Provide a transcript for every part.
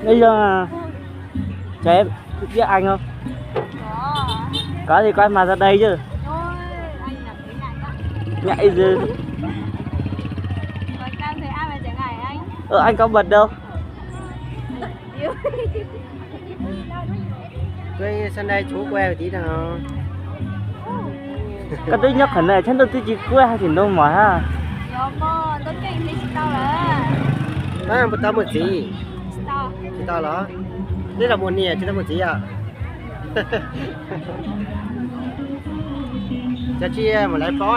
Nyob zoo, chào em, biết Anh không? Có thì coi mà ra đây chứ. Ngại gì. Ơ, anh có bật đâu. Cái sân đây chú của em tí nào. Koj twb nyob qhov no thiab, ntau twb tsis kuaj hais tias ntau mov ha. Tau mus txiv? Tsis tau los? Twb los mus niam tsis tau mus txiv os. Cov tsis mus lawv pob.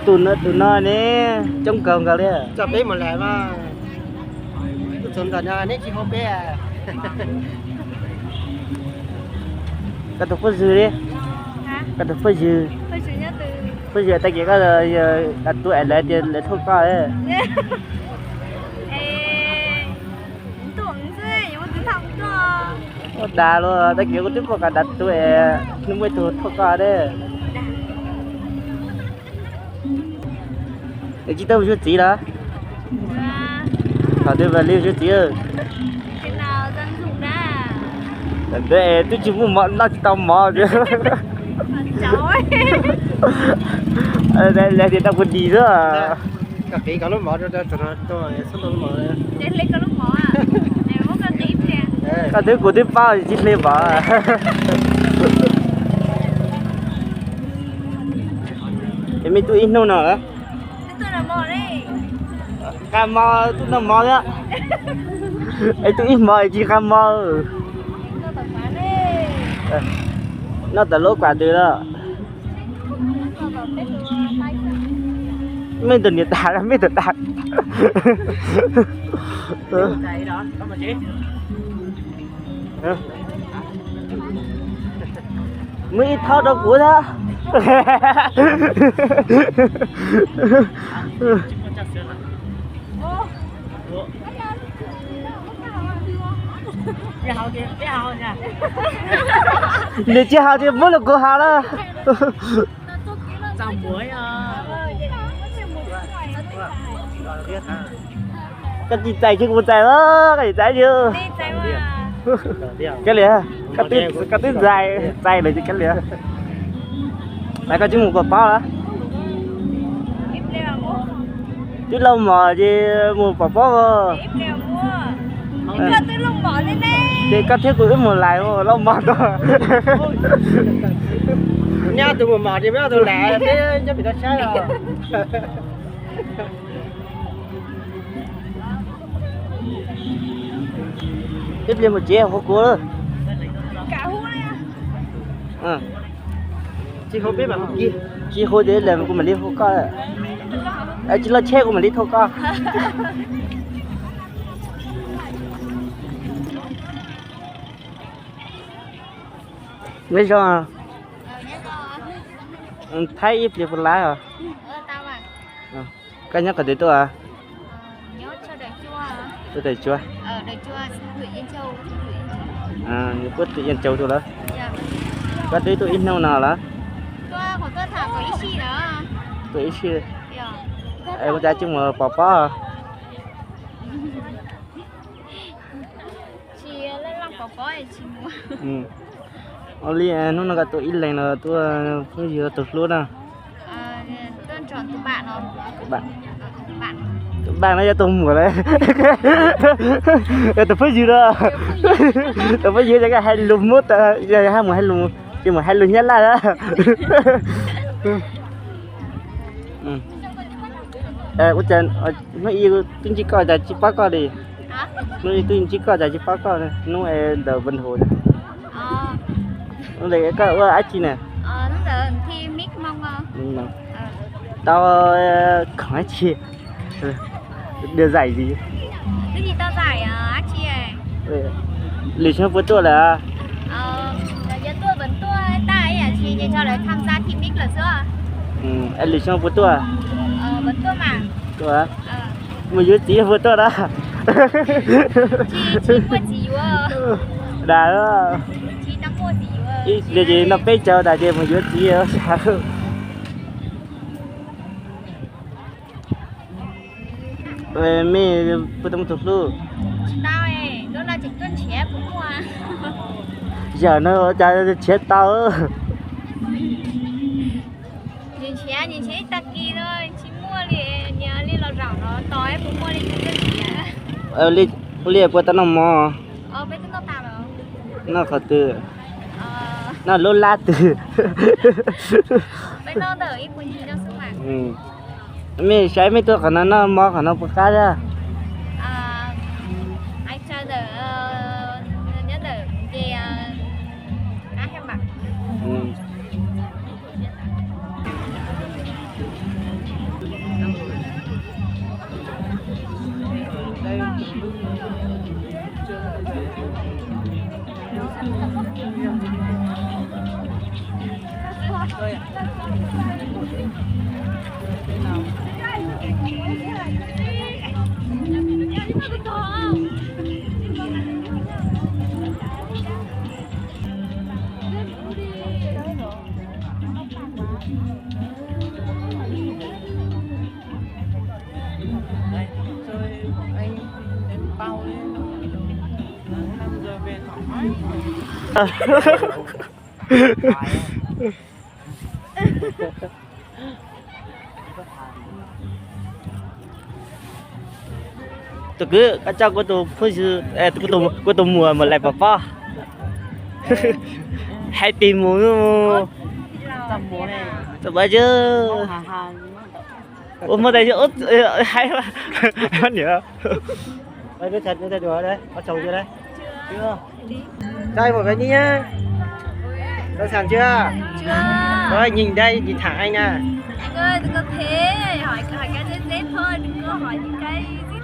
Tus no, tus no ne, coob kawg nkaus li. Tso peb mus lawm mas. Tus txog ntawm no neb tsis hu peb. Koj tus phooj ywg li. Koj tus phooj ywg. Phooj ywg tag kis koj, koj tus es lawv tias lawv thauj koj. Ua dag los tag kis kuv twb pom koj tus es hnub muaj ib tug thauj koj dab. Es tsis tau mus yuav txiv los? Thaum twg mam li yuav txiv? Tam ntawd es twb tsis muaj mov noj tsis tau mov. Lawv tias tau kuv dis xwb. Koj twb kuv twb paub tsis hle mov. Es mej tuaj ib hnub no los? Qab mov, tuaj noj mov thiab. Es tuaj ib hmo es tsis qab mov. Noj tom lub kuam twg los? Mej tus niam tas, mej tus tas. Muab ib thaub rau kuv thiab. Nws tsis haus ces muab los kuv haus na. Koj tsis txais ces kuv txais os, koj tsis txais li. Koj liam, koj twb txais, txais lawm ces koj liam. Mas koj twb mus pom pob los? Twb lauj mos ces mus pom pob os. Ces koj thiab kuv wb mus lais lauj mos tau. Neb ob tug mus mos ces peb ob tug lais, peb nyob pem toj siab os. Ib pliag mus tsev hu kuv. Tsis hu ces kuv mam li hu koj. Tsis loj tsheb kuv mam li thauj koj. Nyob zoo, thaij ib pliag puas laib os? Koj nyob qhov twg tuaj? Tuaj Dawm Tsua. Nws puab twb Yaj Cau tuaj lawm. Koj twb tuaj ib hnub no lawm? Tuaj ib sij. Ua cas tsis mus pom pob? Ua li hnub no koj tuaj ib leeg los tuaj phooj ywg tus hlub na? Tus paj no yog tus muam lawm. Yog tus phooj ywg no. Tus phooj ywg yog hais lus Hmoob, yog hais mus hais lus, ces mus hais lus Nyab Laj. Hnub ib twb ntsib koj cas tsis paub koj li. Hnub ib twb ntsib koj cas tsis paub koj, hnub es ntawm Ban Thum. Hnub ntawd koj ua dab tsi na? Tau khoom dab tsi? Được giải gì? Lwm xyoo puas tuaj lawm? Lwm xyoo puas tuaj? Mus yuav txiv puas tuaj na? Dag, ib pliag ces noj peb caug tas ces mus yuav txiv. Mej puas tau muaj tus hlub? Yam no cas nrhiav tau. Nrhiav, nrhiav ib tag kis no tsis muaj li, nrhiav li los zaum no tos puas muaj li. Li puas tau noj mov? Noj qhov twg? Noj lub lab twg? Mej saib mej tuaj qhov no noj mov qhov no puas qab thiab? Tus kwv, koj coj kuv tus phooj ywg, kuv tus muam mus lawm puas pob? Hais tias mus, txog pab tsis ua muaj tais hais niam. Trai một cái nhé. Sẵn sàng chưa? Có nhìn đây thì thả anh à. Anh ơi, tôi có thế, hỏi hỏi cái dễ dễ thôi, đừng có hỏi những cái gì